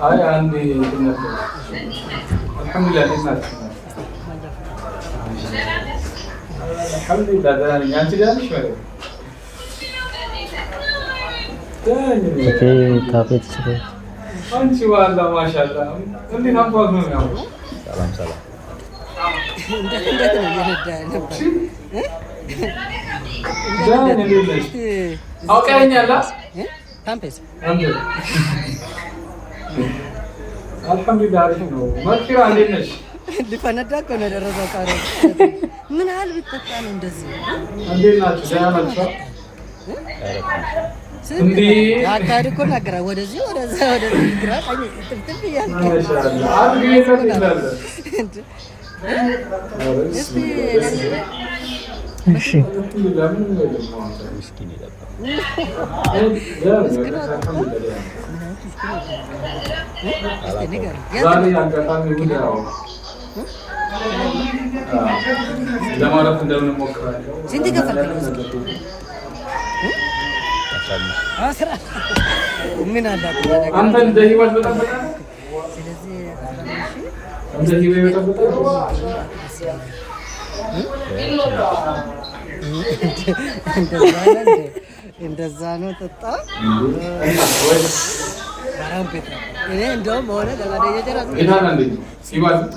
አይ አንዴ እንትን ነበር። አልሐምዱሊላህ፣ እንዴት ናችሁ? አልሐምዱሊላህ ደህና ነኝ። አንቺ ደህና ነሽ? ማለት ደህና ነኝ። አቤት አቤት ችሎታ! አንቺ ዋላ ማሻአላህ፣ እንዴት አባቱ ነው የሚያምረው። ሰላም ሰላም። እንዴት እንዴት ነው እየነዳ ነበር? ደህና ነኝ። እንዴት ነሽ? አውቀኸኛል? ታምፔስ። አንተ አልሐምዱሊላህ አሪፍ ነው። መኪራ እንዴት ነሽ? ሊፈነዳ እኮ ነው የደረሰው። ቃሪ ምን ያህል ብትጠጣ ነው እንደዚህ? እንዴት ናችሁ? ደህና ናችሁ? እንዴ! አካሄድ እኮ ናገራ ወደዚህ ወደዛ ወደዚህ ግራ ቀኝ ጥፍጥፍ እያልክ። ማሻአላህ አንድ ጊዜ ይላል። እስቲ። እሺ። አልሐምዱሊላህ ምንም የለም አሁን። ውስኪ ነው የጠጣው። እስቲ ንገረኝ። ዛሬ አጋጣሚ እሑድ ያው ለማረፍ እንደምን እሞክራለሁ። ስንት ከፈልክ ነው እስኪ? 15። 10 ምን አላት? አንተ እንደ ህይወት በጠበቀ ነው? ስለዚህ 15,000። እንደ ህይወት በጠበቀ ነው? እንደዛ ነው እንዴ? እንደዛ ነው ጠጣ። እኔ እንደውም ሆነ ለጓደኞቼ እራሱ የታለ እንዴ? ህይወት።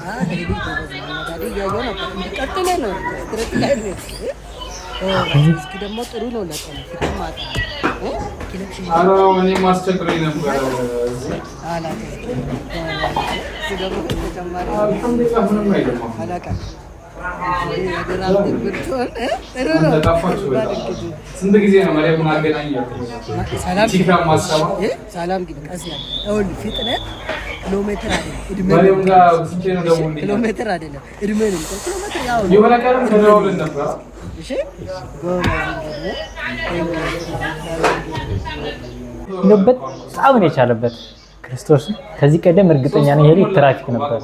እያየሁ ነበር። ቀጥለ ነው straight ላይ ነው። እስኪ ደግሞ ጥሩ ነው ለጤና ፊትም ማታ። ኧረ እኔም አስቸግሮኝ ነበረ እዚህ። እሱ ደግሞ ተጨማሪ። አልሐምዱሊላህ ምንም አይልም አሁን። አላውቅም። ብትሆን ጥሩ ነው። አንተ ጠፋችሁ በጣም። ስንት ጊዜ ነው መሪያምን አገናኝ ያልኩት? ሰላም። ቲክራ ማሰማ። ሰላም ግን ቀስ ያለ ይኸውልህ፣ ፍጥነት ኪሎ ሜትር አይደለም እድሜ። መሪያም ጋር ስንቴ ነው ደውልልኝ። ኪሎ ሜትር አይደለም እድሜ ነው። ኪሎ ሜትር ያው ነው። የሆነ ቀንም ተደዋውለን ነበር። እሺ ጎበዝ እንግዲህ። እንደው በጣም ነው የቻለበት ክርስቶስ። ከዚህ ቀደም እርግጠኛ ነኝ ይሄ ልጅ ትራፊክ ነበር።